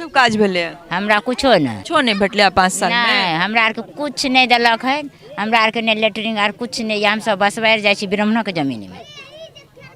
सब काज भेलै? हमरा कुछो नहि। कुछो नहि भेटलै 5 साल में? नहि, हमरा आरके कुछ नहि देलक हन। हमरा आरके नहि लेटरिन आर कुछ नहि यऽ। हमसब बसबारि जाइ छी ब्राह्मणक जमीनमे।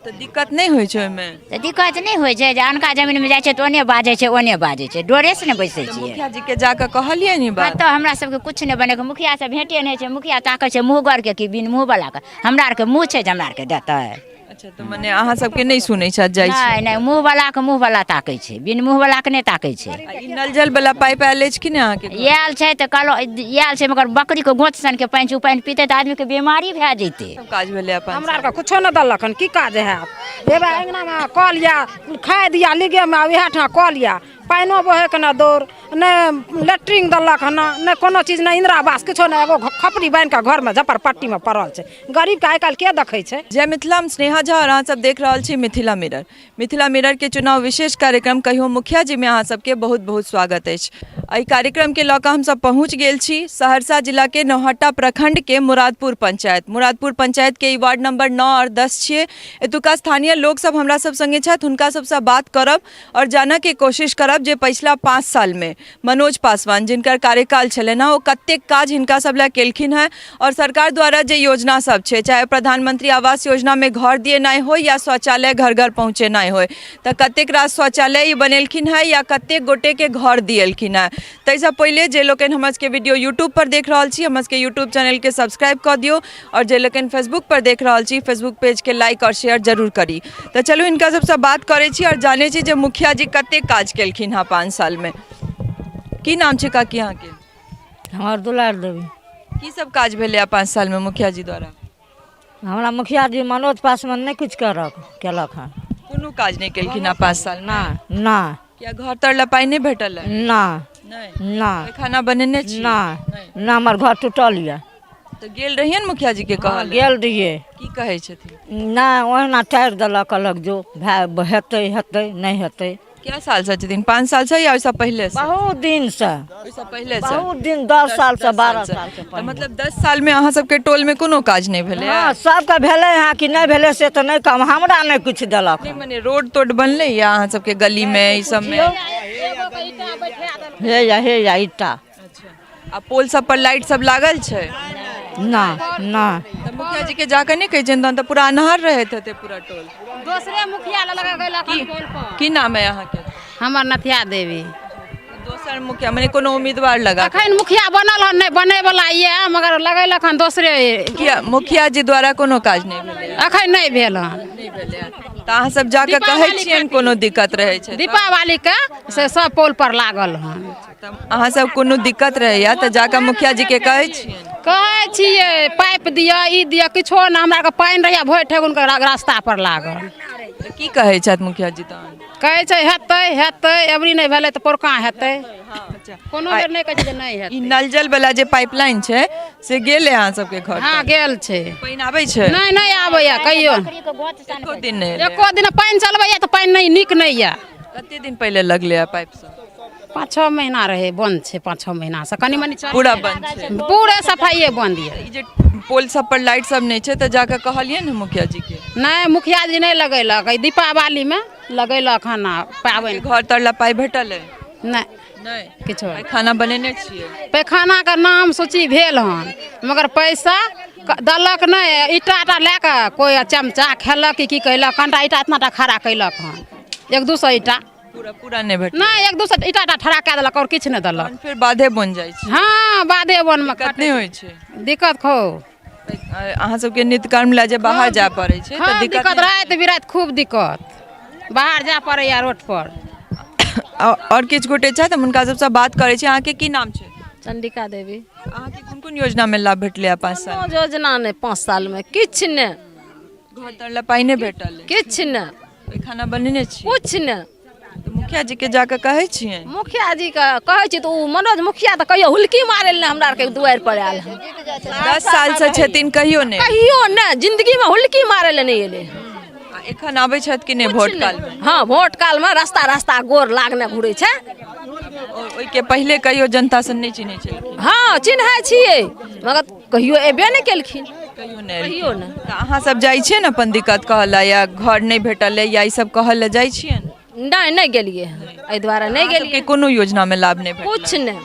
तऽ दिक्कत नहि होइ छै ओहिमे? तऽ दिक्कत नहि होइ छै, जे अनका जमीनमे जाइ छै तऽ ओने बाजै छै, ओने बाजै छै, डोरेसँ ने बैसै छियै। मुखिया जी के जाकऽ कहलियै ने बात? कतऽ हमरा सबके कुछ नहि बनेके, मुखिया से भेंटे नहि होइ छै। मुखिया ताकै छै मुँहगरके कि बिन मुँहवलाके? हमरा आरके मुँह छै जे हमरा आरके देतै? अच्छा, तऽ मने अहाँ सबके नहि सुनै छथि, जाइ छै? नहि नहि, मुँहवलाके मुँहवला ताकै छै, बिन मुँहवलाके नहि ताकै छै। आ ई नल जल वाला पाइप आयल अछि कि नहि अहाँके घर? आयल छै तऽ कहलहुँ आयल छै, मगर बकरीके गोत सनके पानि छै, ओ पानि पीतै तऽ आदमीके बीमारी भए जेतै। सब काज भेलै अपन? हमरा आरके कुछो नहि देलक हन। की काज हैत? हेबे अङ्गनामे कल यऽ, खाद यऽ लिगेमे, उएह ठाम कल यऽ, पानिओ बहैके नहि दौड़, नहि लेट्रिन देलक हन, नहि कोनो चीज, नहि इन्दिरा आवास, किछो नहि। एगो खपड़ी बान्हि कऽ घरमे झपरपट्टीमे पड़ल छै। गरीबके आइ काल्हि के देखै छै? जय मिथिला, हम स्नेहा झा और अहाँ सब देख रहल छी मिथिला मिरर। मिथिला मिरर के चुनाव विशेष कार्यक्रम कहियो मुखिया जी में अहाँ सबके बहुत बहुत स्वागत अछि। एहि कार्यक्रम के लऽ कऽ हम सब पहुँच गेल छी सहरसा जिला के नौहट्टा प्रखंड के मुरादपुर पंचायत। मुरादपुर पंचायत के ई वार्ड नंबर 9 और 10 छियै। एतुका स्थानीय लोक सब हमरा सब संगे छथि, हुनका सबसँ बात करब और जानऽ के कोशिश करब जे पछिला 5 साल में मनोज पासवान जिनकर कार्यकाल छलनि हँ ओ कतेक काज हिनका सब लए केलखिन हँ, और सरकार द्वारा जे योजना सब छै, चाहे प्रधानमंत्री आवास योजना में घर दिएनाइ हो या शौचालय घर घर पहुँचेनाइ हो, तऽ कतेक रास शौचालय ई बनेलखिन हँ या कतेक गोटेके घर दिएलखिन हँ। ताहिसँ पहिले जे लोकनि हमर सबके वीडियो यूट्यूब पर देख रहल छी, हमर सबके यूट्यूब चैनलके सब्सक्राइब कऽ दियौ, और जे लोकनि फेसबुक पर देख रहल छी, फेसबुक पेजके लाइक और शेयर जरूर करी। तऽ चलू हिनका सबसँ बात करै छी और जानै छी जे मुखिया जी कतेक काज केलखिन हँ 5 सालमे। की नाम छै काकी अहाँके? हमर दुलार देवी। की सब काज भेलै 5 सालमे मुखिया जी द्वारा? हमरा मुखिया जी मनोज पासवान नहि किछु केलक हँ। कोनो काज नहि केलखिन हँ 5 साल? नहि नहि। किया, घर तर लए पाइ नहि भेटल है? नहि नहि। खाना बनेने छी? नहि नहि, हमर घर टूटल यऽ। तऽ गेल रहियै ने मुखिया जी के कहल? गेल रहियै। की कहै छथिन? नहि, ओहिना टारि देलक, कहलक जो भए हेतै, हेतै नहि हेतै। कै साल से छथिन? 5 साल से या ओहिसँ पहिले से? बहुत दिन से। ओहिसँ पहिले से? बहुत दिन, 10 साल से, 12 साल से। तऽ मतलब 10 साल में अहाँ सबके टोल में कोनो काज नहि भेलै? हँ, सबके भेलै हँ कि नहि भेलै से तऽ नहि कहब, हमरा नहि किछु देलक। नहि, मने रोड तोड बनलै या अहाँ सबके गली में ई सब में? हे या हे या ईटा। आ पोल सब पर लाइट सब लागल छै? ना ना। तऽ मुखिया जी के जाकऽ नहि कहै छियनि? तहन तऽ पूरा अन्हार रहैत हेतै पूरा टोल। दोसरे मुखिया लग गेलक हन पोल पर। की नाम है अहाँके? हमर नथिया देवी। दोसर मुखिया मने कोनो उम्मीदवार लगा? अखन मुखिया बनल हन नहि, बनै वाला यऽ, मगर लगेलक हन दोसरे। मुखिया मुखिया जी द्वारा कोनो काज नहि भेलै? अखन नहि भेल हन। नहि भेलै। तऽ अहाँ सब जाकऽ कहै छियनि कोनो दिक्कत रहै छै? दीपावली के से सब पोल पर लागल हन। तऽ अहाँ सब कोनो दिक्कत रहैया तऽ जाकऽ मुखिया जी के कहै छियनि? कहै छियै, पाइप दिअ, ई दिअ, किछो नहि। हमरा आरके पानि रहैया भरि ठेहुनके रास्ता पर लागल। तऽ की कहै छथि मुखिया जी तहन? कहै छै हेतै हेतै, अबरी नहि भेलै तऽ पौरका हेतै। कोनो बेर नहि कहै छै जे नहि ई हेतै। नल जल वाला जे पाइपलाइन छै से गेल है अहाँ सबके घर? हँ, गेल छै। पानि आबै छै? नहि, नहि आबैया कहियो। एको दिन नहि एलै? एको दिन। पानि चलबैया तऽ पानि नहि नीक नहि यऽ। कते दिन पहिले लगलै है पाइप सब? 5-6 महीना रहै, बन्द छै 5-6 महीनासँ, कनि मनि चलै। पूरा बन्द छै? पूरे सफाइए बन्द यऽ। ई जे पोल सब पर लाइट सब नहि छै तऽ जाकऽ कहलियै ने मुखिया जी के? नहि, मुखिया जी नहि लगेलक। एहि दीपावलीमे लगेलक हन आ पाबनि। घर तर लए पाइ भेटल है? नहि। नहि? किछो। पैखाना बनेने छियै? पैखानाके नाम सूची भेल हन, मगर पैसा देलक नहि। ईटा टा लए कऽ कोइ चमचा खेलक कि की कैलक, कनिटा ईटा इतना टा खड़ा कैलक हन, 1-2 सए ईटा। पूरा पूरा नहि भेटल? नहि, 1-2 सए ईटा टा ठड़ा कए देलक और किछु नहि देलक। तहन फेर बाधे बन जाइ छै? हँ, बाधे वनमे। दिक्कत नहि होइ छै? दिक्कत खूब। अहाँ सबके नित्यकर्म लए जे बाहर जाय पड़ै छै तऽ खूब दिक्कत? दिक्कत, राति बिराति खूब दिक्कत, बाहर जाय पड़ैया रोड पर। आओर किछु गोटे छथि, हम हुनका सबसँ बात करै छी। अहाँके की नाम छै? चंडिका देवी। अहाँके कोन कोन योजनामे लाभ भेटलै 5 साल? कोनो योजना नहि, 5 सालमे किछु नहि। घर तर लए पाइ नहि भेटल? किछु नहि। खाना बनेने छी? किछु नहि। तऽ मुखिया जी के जाकऽ कहै छियनि? मुखिया जी के कहै छी तऽ ओ मनोज मुखिया तऽ कहियो हुलकी मारै लए नहि हमरा आरके दुआरि पर आयल हन। 10 सालसँ छथिन, कहियो नहि? कहियो नहि, जिंदगीमे हुलकी मारै लए नहि एलै। आ एखन आबै छथि कि नहि भोट कालमे? हँ, भोट कालमे रास्ता रास्ता गोर लागने घुरै छै। ओहिके पहिले कहियो जनता से नहि चिन्है छलखिन? हँ, चिन्है छियै, मगर कहियो एबे नहि केलखिन। कहियो नहि? कहियो नहि। तऽ अहाँ सब जाइ छियै ने अपन दिक्कत कहऽ लए, या घर नहि भेटल अइ या ई सब कहऽ लए जाइ छियै ने? नहि, नहि गेलियै हन, एहि दुआरे नहि अहाँ गेलियै। सबके कोनो योजनामे लाभ नहि भेटल? किछु नहि।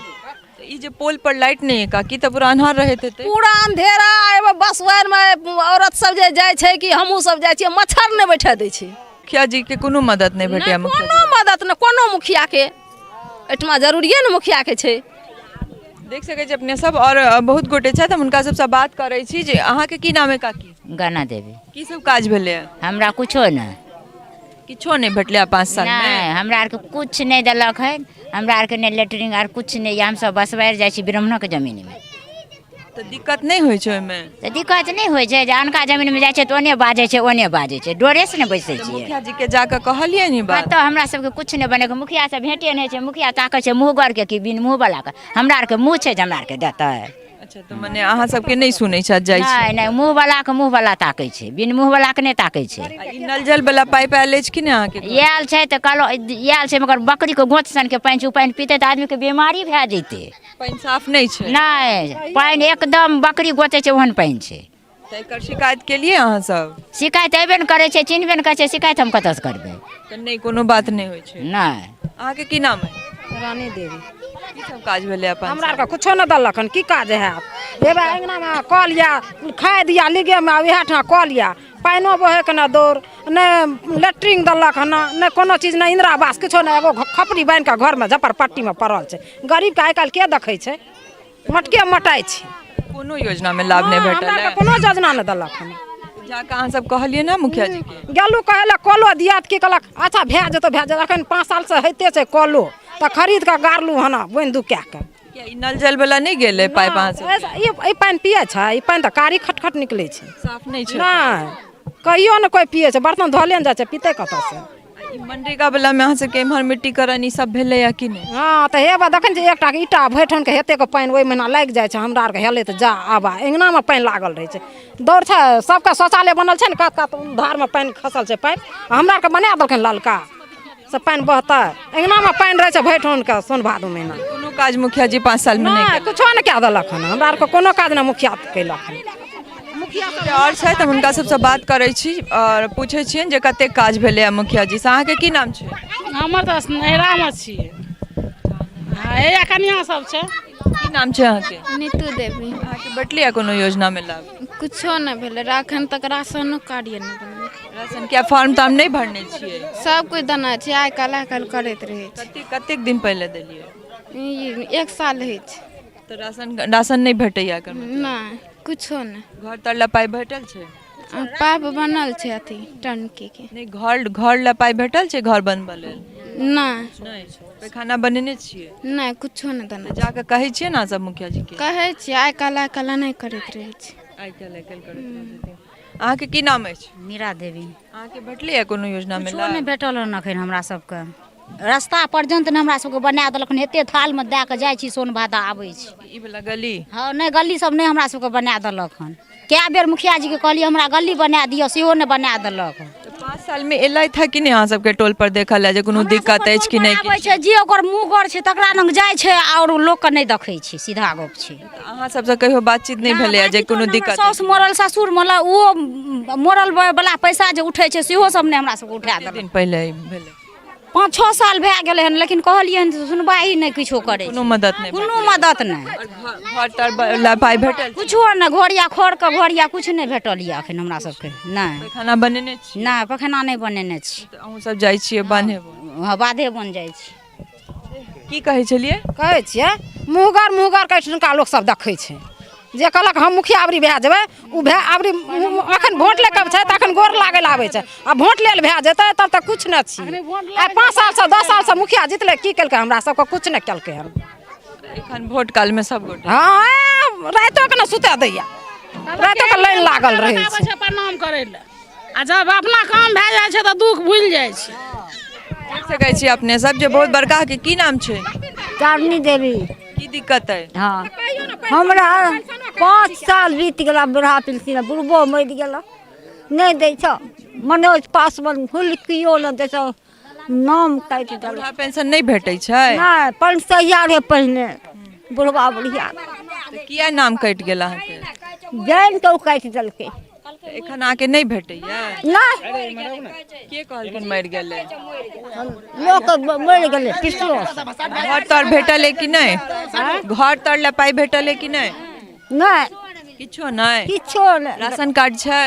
तऽ ई जे पोल पर लाइट नहि अइ काकी, तऽ पूरा अन्हार रहैत हेतै? पूरा अंधेरा। एगो बसवारमे औरत सब जे जाइ छै कि हमहूँ सब जाइ छियै, मच्छर नहि बैठऽ दै छै। मुखिया जी के कोनो मदद नहि भेटैया? नहि, मुखिया कोनो मदद नहि, कोनो मुखियाके। एहिठमा जरूरिए ने मुखियाके छै। देख सकै छी अपने सब। आओर बहुत गोटे छथि, हम हुनका सबसँ बात करै छी। जे अहाँके की नाम है काकी? गाना देवी। की सब काज भेलै? हमरा कुछो नहि। किछो नहि भेटलै 5 साल मे? नहि, हमरा आरके किछु नहि देलक हन। हमरा आरके नहि लेटरिंग आर किछु नहि। हमसब बसबारि जाइ छी ब्राह्मणक जमीनमे। तऽ दिक्कत नहि होइ छै ओहिमे? तऽ दिक्कत नहि होइ छै, जे अनका जमीनमे जाइ छै तऽ ओने बाजै छै, ओने बाजै छै, डोरेसँ ने बैसै छियै। मुखिया जी के जाकऽ कहलियै नि बात? कतऽ? हमरा सबके किछु नहि बनेके, मुखिया से भेंटे नहि होइ छै। मुखिया ताकै छै मुँहगरके कि बिन मुँहवलाके? हमरा आरके मुँह छै जे हमरा आरके देतै? अच्छा, तऽ मने अहाँ सबके नहि सुनै छथि, जाइ छी? नहि नहि, मुँहवलाके मुँहवला ताकै छै, बिन मुँहवलाके नहि ताकै छै। आ ई नल जल वाला पाइप आयल अछि कि नहि अहाँके घर? आयल छै तऽ कहलहुँ आयल छै, मगर बकरीके गोत सनके पानि छै। ओ पानि पीतै तऽ आदमीके बीमारी भए जैतै। पानि साफ नहि छै? नहि, पानि एकदम बकरी गोचै छै ओहन पानि छै। तऽ एकर शिकायत केलियै अहाँ सब? शिकायत अयबे ने करै छै, चिन्हबे ने करै छै, शिकायत हम कतऽसँ करबै? तऽ नहि, कोनो बात नहि होइ छै? नहि। अहाँके की नाम है? रानी देवी। की सब काज भेलै अपन? हमरा आरके कुछो नहि देलक हन, की काज हैत? हेबे अङ्गनामे कल यऽ, खाद यऽ लीगेमे, उएह ठाम कल यऽ, पानिओ बहैके नहि दौड़, नहि लेट्रिन देलक हन, नहि कोनो चीज, नहि इन्दिरा आवास, किछो नहि। एगो खपड़ी बान्हि कऽ घरमे झपरपट्टीमे पड़ल छै। गरीबके आइ काल्हि के देखै छै? मटके मटाइ छै। कोनो योजनामे लाभ नहि भेटल? हमरा आरके कोनो योजना नहि देलक हन। जाकऽ अहाँ सब कहलियै ने मुखिया जी के? गेलहुँ कहै लए, कलो दिया तऽ की कहलक, अच्छा भए जेतौ, भए जेतौ। एखन 5 सालसँ होइते छै। कलो तऽ खरीद कऽ गाड़लहुँ हन बोनि दू कए कऽ। किया, ई नल जल वाला नहि गेलै पाइप अहाँ सब? ई पानि पियै छै? ई पानि तऽ कारी खटखट निकलै छै। साफ नहि छै? नहि, कहियो ने कोइ पियै छै। बर्तन धोले ने जाइ छै, पीतै कतऽसँ? ई मनरेगा वाला मे अहाँ सबके एम्हर मिट्टीकरण ई सब भेलैया कि नहि? हँ, तऽ हेबे देखै छियै, एकटा ईटा भरि के हेतेक पानि ओहि महीना लागि जाइ छै। हमरा आरके हेलैत जा आबा अङ्गनामे पानि लागल रहै छै। दौड़ छै, सबके शौचालय बनल छै ने, कात कात धारमे पानि खसल छै पाइप। हमरा आरके बना देलखिन ललका से पानि बहतै। अङ्गनामे पानि रहै छै भरि ठोनके सोन भादो महीना। कोनो काज मुखिया जी 5 साल मे नहि नहि, कुछो नहि कए देलक हन। हमरा आरके कोनो काज नहि मुखिया कयलक हन। मुखिया आओर छथि, हम हुनका सबसँ बात करै छी आओर पूछै छियनि जे कतेक काज भेलैया मुखिया जी से। अहाँके की नाम छै? हमर तऽ नैहरामे छियै, हैया कनिया सब छै। की नाम छै अहाँके? नीतू देवी। अहाँके भेटलैया कोनो योजनामे लाभ? कुछो नहि भेलै एखन तक, राशनो कार्ड नहि बनलै। राशन किया, फॉर्म तार्म नहि भरने छियै? सब कुछ देना छै, आइ काल्हि आइ काल्हि करैत रहै छै। कतेक कतेक दिन पहिले देलियै? ई 1 साल होइ छै। तऽ राशन नहि भेटैया एकर मतलब? नहि, कुछो नहि। घर तर लए पाइ भेटल छै? आ पाइप बनल छै अथी टंकी के। नहि, घर घर लए पाइ भेटल छै घर बनबऽ लेल? नहि। नहि। पैखाना बनेने छियै? नहि, कुछो नहि देना तऽ छै। जाकऽ कहै छियै ने सब मुखिया जी के? कहै छियै, आइ काल्हि आइ काल्हि नहि करैत रहै छै। आइ काल्हि आइ काल्हि करैत रहै छथिन। अहाँके की नाम अछि? मीरा देवी। अहाँके भेटलैया कोनो योजनामे किछो नहि लाभ? भेटल हन एखन हमरा सबके। रास्ता पर्यन्त नहि हमरा सबके बना देलक हन। एते थालमे दए कऽ जाइ छी, सोन भादा आबै छी। ई वाला गली? हँ, नहि, गली सब नहि हमरा सबके बना देलक हन। कए बेर मुखिया जीके कहलियै हमरा गली बना दिअ, सेहो नहि बना देलक हन। तऽ 5 सालमे एलथि हँ कि नहि अहाँ सबके टोल पर देखऽ लए जे कोनो दिक्कत अछि कि नहि? आबै छै, जे ओकर मुँह गर छै तकरा लग जाइ छै आओर लोकके नहि देखै छै, सीधा गप छै। तऽ अहाँ सबसँ कहियो बातचीत नहि भेलैया जे कोनो दिक्कत? साउस मरल, ससुर मरल, ओहो मरल वाला पैसा जे उठै छै सेहो सब नहि हमरा सबके उठा कते देलक। दिन पहिले भेलै? 5-6 साल भए गेलै हन, लेकिन कहलियै हन तऽ सुनवाइ नहि किछो करै छै। कोनो मदद नहि? कोनो मदद नहि। आओर घर तर लए पाइ भेटल छै? कुछो नहि, घरिया खरके घरिया किछु नहि भेटल यऽ एखन हमरा सबके। नहि। पैखाना बनेने छी? नहि, पैखाना नहि बनेने छी। तऽ अहूँ सब जाइ छियै बान्हे बन? हँ, बाधे बन जाइ छी। की कहै छलियै? कहै छियै मुँहगर मुँहगर के एहिठुनका लोक सब देखै छै। जे कहलक हम मुखिया अबरी भए जेबै, ओ भए अबरी अखन वोट लए कऽ छै तऽ अखन गोर लागै लए आबै छै, आ वोट लेल भए जेतै तब तऽ किछु नहि छी। आइ 5 सालसँ 10 सालसँ मुखिया जितलै, की केलकै? हमरा सबके किछु नहि केलकै हन। एखन भोट कालमे सब गोटे? हँ, रातिओ के ने सुतऽ दैया, रातिओ के लाइन लागल रहै आबै छै। छै प्रणाम करै लए, आ जब अपना काम भए जाइ छै तऽ दुःख भूलि जाइ छै। देख सकै छी अपने सब जे बहुत बड़का के की नाम छै? चारनी देवी। की दिक्कत है? हँ, हमरा 5 साल बीत गेला बुढ़ा पिलसिन, बुढ़बो मरि गेला, नहि दै छ मनोज पासवान, हुलकियो नहि दै छ, नाम काटि देलक। बुढ़ा पेंशन नहि भेटै छै? नहि, 500 रहे पहिने बुढ़बा बुढ़िया। तऽ किया नाम कटि गेल अहाँके? जानि कऽ ओ काटि देलकै। एखन अहाँके नहि भेटैया? नहि। के कहलखिन मरि गेलै? लोक मरि गेलै पिछलो। घर तर भेटल है कि नहि? घर तर लए पाइ भेटल है कि नहि? नहि। किछो नहि? किछो नहि। राशन कार्ड छै?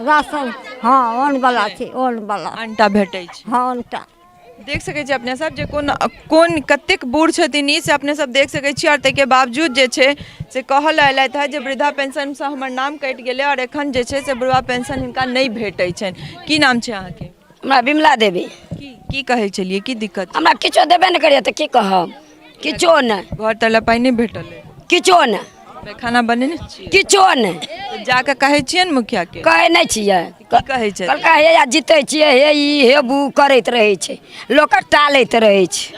राशन हँ, ओन वाला छै, ओन वाला। अंटा भेटै छै? हँ, अंटा। देख सकै छी अपने सब जे कोन कोन कतेक बूढ़ छथिन ई, से अपने सब देख सकै छी। आओर ताहिके बावजूद जे छै से कहल अयलथि हँ जे वृद्धा पेंशनसँ हमर नाम कटि गेलै आओर एखन जे छै से बुढ़वा पेंशन हिनका नहि भेटै छनि। की नाम छै अहाँके? हमरा बिमला देवी। की की कहै छलियै, की दिक्कत? हमरा किछो देबे नहि करैए तऽ की कहब, किछो नहि। घर तर लए पाइ नहि भेटल अइ? किछो नहि। पैखाना बनेने छियै? किछो नहि। तऽ जाकऽ कहै छियै ने मुखियाके? कहै नहि छियै। की कहै छै? कहलकै हे या जीतै छियै, हे ई हे बू करैत रहै छै, लोकके टालैत रहै छै।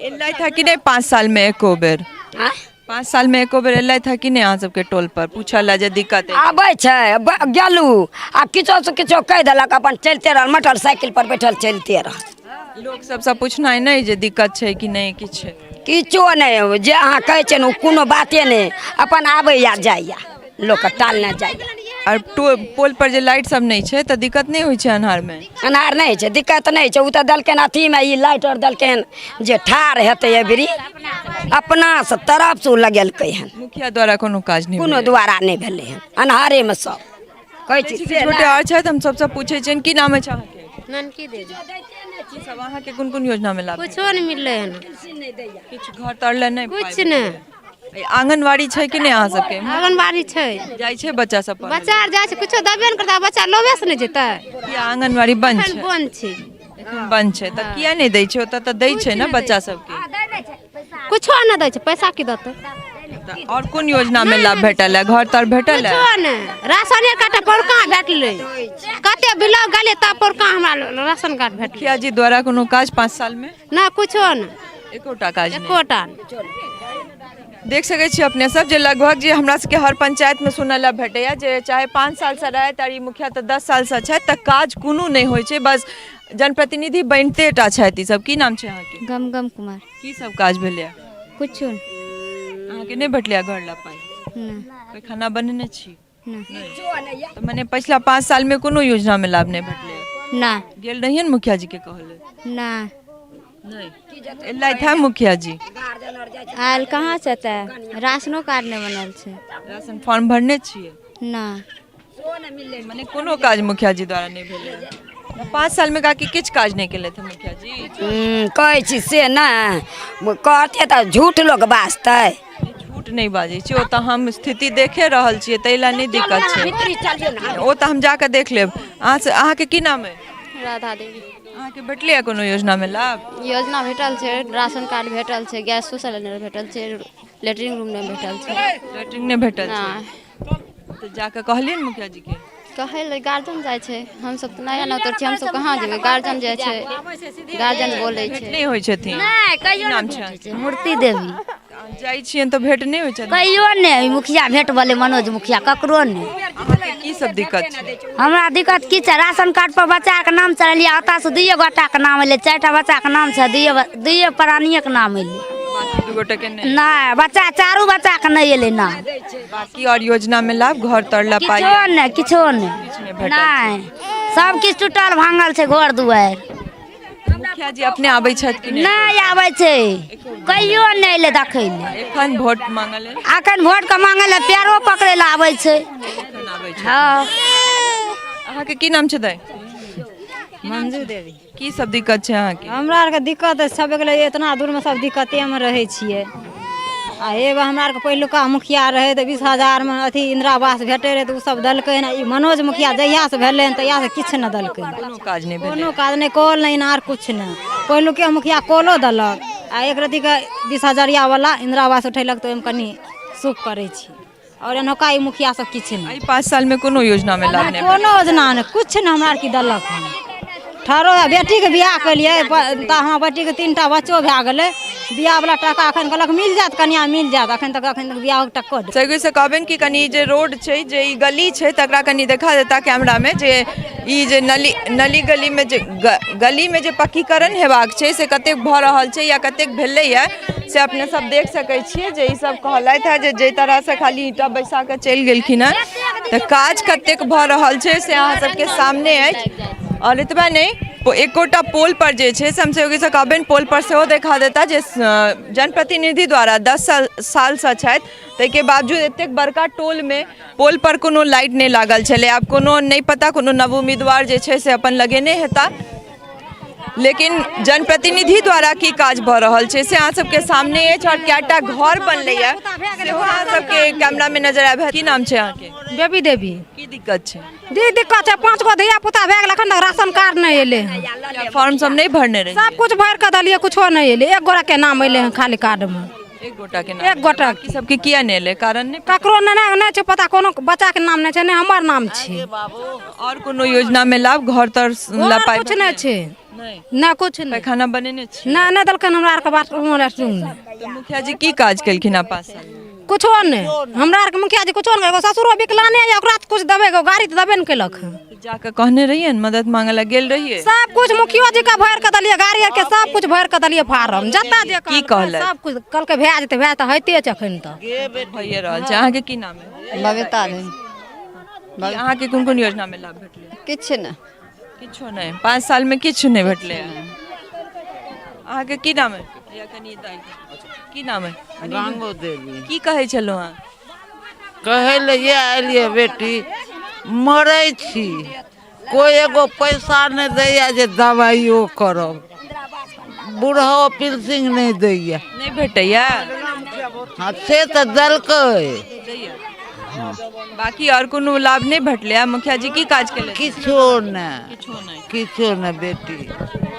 एलथि हँ कि नहि 5 सालमे एको बेर? आँय? 5 सालमे एको बेर एलथि हँ कि नहि अहाँ सबके टोल पर पूछऽ लए जे दिक्कत अइ? आबै छै, गेलहुँ आ किछो से किछो कहि देलक, अपन चलिते रहल, मोटरसाइकिल पर बैठल चलिते रहल। लोक सबसँ पूछनाइ नहि जे दिक्कत छै कि नहि? किछु किछो नहि, जे अहाँ कहै छियै ने ओ कोनो बाते नहि, अपन आबैया जाइया, लोकके टालने जाइया। आर पोल पर जे लाइट सब नहि छै तऽ दिक्कत नहि होइ छै अन्हारमे? अन्हार नहि होइ छै, दिक्कत नहि होइ छै। ओ तऽ देलखिन अथीमे ई लाइट आर देलखिन जे ठाढ़ हेतै एहि अपनासँ तरफसँ ओ लगेलकै हन। मुखिया द्वारा कोनो काज नहि? कोनो द्वारा नहि भेलै हन, अन्हारेमे सब कहै छी। किछु गोटे आओर छथि, हम सबसँ पूछै छियनि। की नाम अछि अहाँके? ननकी देवी। की सब अहाँके कोन कोन योजनामे लाभ? कुछो नहि मिललै हन। किछु घर तर लए नहि? कुछ नहि। आंगनबाड़ी छै कि नहि अहाँ सबके? आंगनबाड़ी छै। जाइ छै बच्चा सब पढ़ै? बच्चा आर जाइ छै, कुछो देबे नहि करतै, बच्चा लोभे से नहि जेतै। किया आंगनबाड़ी बंद एखन छै? बंद छै। एखन बंद छै तऽ किया नहि दै छै? ओतऽ तऽ दै छै ने बच्चा सबके। कुछो नहि दै छै, पैसा की देतै? तऽ आओर कोन योजनामे लाभ भेटल है? घर तर भेटल है? कुछो नहि। राशने कार्ड पौरका भेटलै, कते बिलक गेलियै तब पौरका हमरा राशन कार्ड भेटलै। मुखिया जी द्वारा कोनो काज 5 सालमे? नहि, कुछो नहि। एकोटा काज नहि? एकोटा नहि। देख सकै छी अपने सब जे लगभग जे हमरा सबके हर पंचायतमे सुनय लए भेटैया जे चाहे 5 सालसँ रहथि आओर ई मुखिया तऽ 10 सालसँ छथि तऽ काज कोनो नहि होइ छै, बस जनप्रतिनिधि बनिते टा छथि ई सब। की नाम छै अहाँके? गम गम कुमार। की सब काज भेलैया? कुछो नहि। अहाँके नहि भेटलैया घर लए पाइ? नहि। पैखाना बनेने छी? नहि। तऽ मने पछिला 5 सालमे कोनो योजनामे लाभ नहि भेटलै? नहि। गेल रहियै ने मुखिया जीके कहले? नहि। नहि एलथि है मुखिया जी? आयल कहाँ छै तऽ राशनो कार्ड नहि बनल छै। राशन फॉर्म भरने छियै? नहि। मने कोनो काज मुखिया जी द्वारा नहि भेलै 5 सालमे? काकी, किछु काज नहि केलथि मुखिया जी? कहै छी से नहि कहते तऽ झूठ लोक बाजतै। झूठ नहि बाजै छी, ओ तऽ हम स्थिति देखे रहल छियै, ताहि लए नहि दिक्कत छै, ओ तऽ हम जाकऽ देख लेब। अहाँसँ अहाँके की नाम अइ? राधा देवी। अहाँके भेटलैए कोनो योजनामे लाभ? योजना भेटल छै, राशन कार्ड भेटल छै, गैसो सिलेंडर भेटल छै, लेटरिन रूम नहि भेटल छै। लेटरिन नहि भेटल छै? नहि। तऽ जाकऽ कहलियै ने मुखिया जीके? कहै लए गार्जियन जाइ छै, हमसब तऽ नया नौतर छियै, हमसब कहाँ जेबै? गार्जियन जाइ छै, गार्जियन बोलै भेट छै। नहि होइ छथिन? नहि, कहियो की नाम नहि छै? भेटै छै। मूर्ति देवी। जाइ छियनि तऽ भेट नहि होइ छथिन? कहियो नहि मुखिया भेट भेलै, मनोज मुखिया ककरो नहि। अहाँके की सब दिक्कत छै? हमरा दिक्कत की छै, राशन कार्ड पर बच्चाके नाम चढ़ेलियै, ओतऽसँ 2 गोटाके नाम एलै, 4टा बच्चाके नाम छै, दुइये प्राणियेके नाम एलै, बाकी 2 गोटे के नहि? नहि, बच्चा चारू बच्चाके नहि एलै नाम। बाकी और योजना में लाभ, घर तर ला पाइ? किछो नहि, किछो नहि नहि। भेटल? नहि, सब किछु टूटल भांगल छै घर दुआरि। मुखिया जी अपने आबै छथि कि नहि? नहि आबै छै, कहियो नहि एलै देखै लए। एखन वोट मांगल है? अखन वोटके मांगै लए पैरो पकड़ै लए आबै छै। एखन आबै छै? हँ। अहाँके की नाम छै दाइ? मंजू देवी। की सब दिक्कत छै अहाँके? हमरा आरके दिक्कत सब गेलै, इतना दूरमे सब दिक्कतेमे रहै छियै। आ एगो हमरा आरके पहिलुका मुखिया रहै तऽ 20 हजारमे अथी इन्दिरा आवास भेटै रहै, तऽ ओ सब देलकै हन। ई मनोज मुखिया जहियासँ भेलै हन तहियासँ किछु नहि देलकै। कोनो काज नहि भेलै? कोनो काज नहि, कल नहि, इनार, किछु नहि। पहिलुके मुखिया कलो देलक आ एक रत्तीके 20 हजरियावला इन्दिरा आवास उठेलक, तऽ ओहिमे कनि सुख करै छी। आओर एनहुका ई मुखिया सब किछु नहि। एहि 5 सालमे कोनो योजनामे लाभ नहि? कोनो योजना नहि, किछु नहि हमरा आरके देलक हन। ठहरो, बेटीके बियाह केलियै तऽ हमरा बेटीके 3टा बच्चो भए गेलै। बियाहवला टाका एखन कहलक मिल जायत, कनिया मिल जायत, एखन तक बियाहके टको सगरे से कहबनि कि कनि जे रोड छै, जे ई गली छै, तकरा कनि देखा देता कैमरामे जे ई जे नली नली गलीमे जे गलीमे जे पक्कीकरण हेबाक छै से कतेक भऽ रहल छै या कतेक भेलैए, से अपने सब देख सकै छियै जे ई सब कहलथि हँ जे जाहि तरहसँ खाली ईंटा बैसा कऽ चलि गेलखिन हँ। तऽ काज कतेक भऽ रहल छै से अहाँ सबके सामने अछि। आओर एतबा नहि, एकोटा पोल पर जे छै से हम सहयोगीसँ कहबनि पोल पर सेहो देखा देता जे जनप्रतिनिधि द्वारा 10 सालसँ छथि, ताहिके बावजूद एतेक बड़का टोलमे पोल पर कोनो लाइट नहि लागल छलै। आब कोनो नहि पता, कोनो नव उम्मीदवार जे छै से अपन लगेने हेता, लेकिन जनप्रतिनिधि द्वारा की काज भऽ रहल छै से अहाँ सबके सामने अछि। आओर कएटा घर बनलैया सेहो अहाँ सबके कैमरामे नजर आबि। की नाम छै अहाँके? बेबी देवी। की दिक्कत छै? दी दिक्कत छै, 5 गो धिया पुता भए गेल, एखन तक राशन कार्ड नहि एलै हँ। फॉर्म सब नहि भरने रहियै? सब कुछ भरि कऽ देलियै, कुछो नहि एलै। एक गोरा के नाम एलै हँ खाली कार्डमे। एक गोटा के नाम? एक गोटा। बाकी सबके किया नहि एलै, कारण नहि ककरो? नहि नहि छै पता, कोनो बच्चा के नाम नहि छै, नहि हमर नाम छै। आओर कोनो योजना मे लाभ, घर तर ला पाइ? कुछ नहि छै, नहि कुछ नहि। पैखाना बनेने छी? नहि, नहि देलखिन हमरा आरके बाथरूम लैट्रिन नहि। तऽ मुखिया जी की काज केलखिन हँ 5 साल? कुछो नहि, हमरा आरके मुखिया जी कुछो नहि। एगो ससुरो विकलाने यऽ, ओकरा तऽ कुछ देबै, एगो गाड़ी तऽ देबे ने केलक हँ। जाकऽ कहने रहियै, मदद मांगे लए गेल रहियै? सब कुछ मुखियो जी के भरि कऽ देलियै, गाड़ी आरके सब कुछ भरि कऽ देलियै फारम, जतऽ जे की कहलक? सब कुछ कहलकै भए जेतै, भए तऽ होइते छै, एखन तऽ भइए रहल छै। अहाँके की नाम है? बबीता देवी। अहाँके कोन कोन योजना मे लाभ भेटलै? किछु नहि। किछो नहि? 5 साल मे किछु नहि भेटलै? अहाँके की नाम है? कनि की नाम है? गंगो देवी। की कहै छलहुँ अहाँ? कहै लए इएह एलियै बेटी, मरै छी, कोइ एगो पैसा नहि दैया जे दबाइयो करब, बूढ़ो पिलसिंग नहि दैया। नहि भेटैया? हँ, से तऽ देलकै। बाकी आओर कोनो लाभ नहि भेटलै? मुखिया जी की काज केलथि? किछो नहि, किछो नहि बेटी।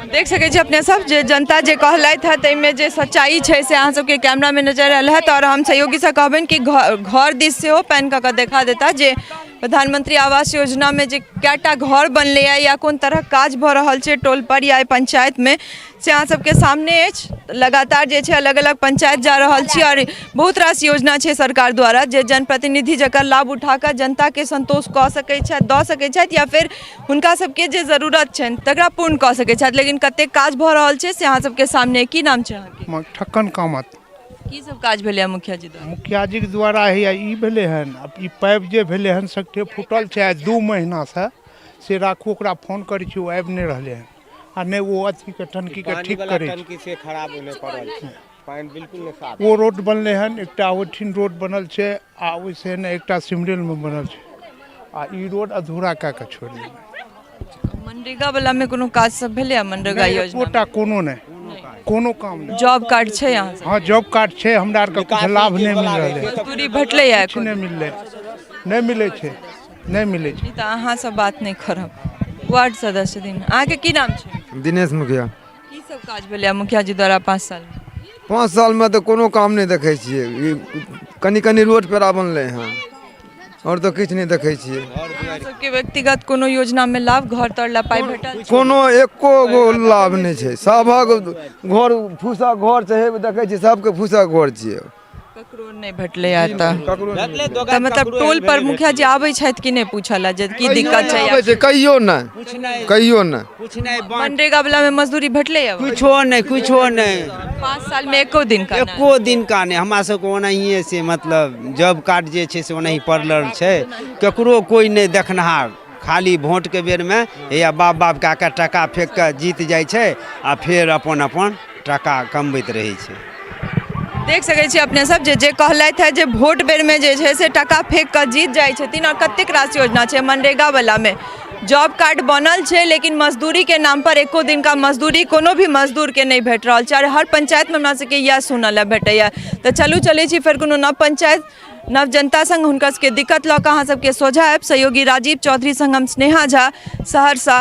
देख सकै छी अपने सब जे जनता जे कहलथि हँ ताहिमे जे सच्चाइ छै से अहाँ सबके कैमरामे नजर आयल हैत। आओर हम सहयोगीसँ कहबनि कि घर दिस सेहो पैन कऽ कऽ देखा देता जे प्रधानमंत्री आवास योजनामे जे कएटा घर बनलैए या कोन तरहक काज भऽ रहल छै टोल पर या पंचायतमे, से अहाँ सबके सामने अछि। लगातार जे छै अलग अलग पंचायत जा रहल छी आओर बहुत रास योजना छै सरकार द्वारा जे जनप्रतिनिधि जकर लाभ उठा कऽ जनताके संतोष कऽ सकै छथि, दऽ सकै छथि या फेर हुनका सबके जे जरूरत छनि तकरा पूर्ण कऽ सकै छथि, लेकिन कतेक काज भऽ रहल छै से अहाँ सबके सामने। की नाम छै अहाँके? ठक्कन कामत। की सब काज भेलै मुखिया जी द्वारा? मुखिया जी के द्वारा हैया ई भेलै हन, आब ई पाइप जे भेलै हन सगठे फूटल छै आइ 2 महीनासँ, से राखू, ओकरा फोन करै छी ओ आबि नहि रहलै हन आ नहि ओ अथीके टंकीके ठीक करै छै। टंकी से खराब ओने पड़ल छै, पानि बिल्कुल नहि साफ। ओ रोड बनलै हन, एकटा ओहिठिन रोड बनल छै आ ओहिसँ ने एकटा सिमरेलमे बनल छै आ ई रोड अधूरा कए कऽ छोड़ि देने। मनरेगा वाला में कोनो काज सब भेलै मनरेगा योजना? एकोटा कोनो नहि, कोनो काम नहि। जॉब कार्ड छै अहाँ सब? हँ, जॉब कार्ड छै, हमरा आरके किछु लाभ नहि मिल रहलै। मजदूरी भेटलै? किछु नहि मिललै, नहि मिलै छै, नहि मिलै छै। तऽ अहाँ सब बात नहि करब। वार्ड सदस्य दिन, अहाँके की नाम छै? दिनेश मुखिया। की सब काज भेलै मुखिया जी द्वारा 5 साल में? 5 साल में तऽ कोनो काम नहि देखै छियै, कनि कनि रोड पेड़ा बनलै हँ, आओर तऽ किछु नहि देखै छियै। सबके व्यक्तिगत कोनो योजना में लाभ, घर तर ला पाइ भेटल? कोनो एको गो लाभ नहि छै, सभक घर फूसक घर छै, देखै छियै सबके फूसक घर छियै। ककरो नहि भेटलै तऽ? तऽ मतलब टोल पर मुखिया जी आबै छथि कि नहि पूछऽ लए जे की दिक्कत छै? आबै छै, कहियो नहि, कहियो नहि। मनरेगा वाला में मजदूरी भेटलै? कुछो नहि, कुछो नहि। 5 साल में एको दिन का? एको दिन का नहि। हमरा सबके ओनाहिए से मतलब जॉब कार्ड जे छै से ओनाही पड़ल छै, ककरो कोइ नहि देखनिहार, खाली भोटके बेरमे हैया बाप बाप कए कऽ टाका फेक कऽ जीत जाइ छै आ फेर अपन अपन टाका कमबैत रहै छै। देख सकै छी अपने सब जे कहलथि है जे भोट बेरमे जे छै से टाका फेक कऽ जीत जाइ छथिन। आओर कतेक रास योजना छै, मनरेगा वालामे जॉब कार्ड बनल छै लेकिन मजदूरीके नाम पर एको दिन का मजदूरी कोनो भी मजदूरके नहि भेट रहल छै। आओर हर पंचायतमे हमरा सबके इएह सुनऽ लए भेटैए। तऽ चलू चलै छी फेर कोनो नव पंचायत नव जनता संग, हुनका सबके दिक्कत लऽ कऽ अहाँ सबके सोझा आयब। सहयोगी राजीव चौधरी संग हम स्नेहा झा, सहरसा।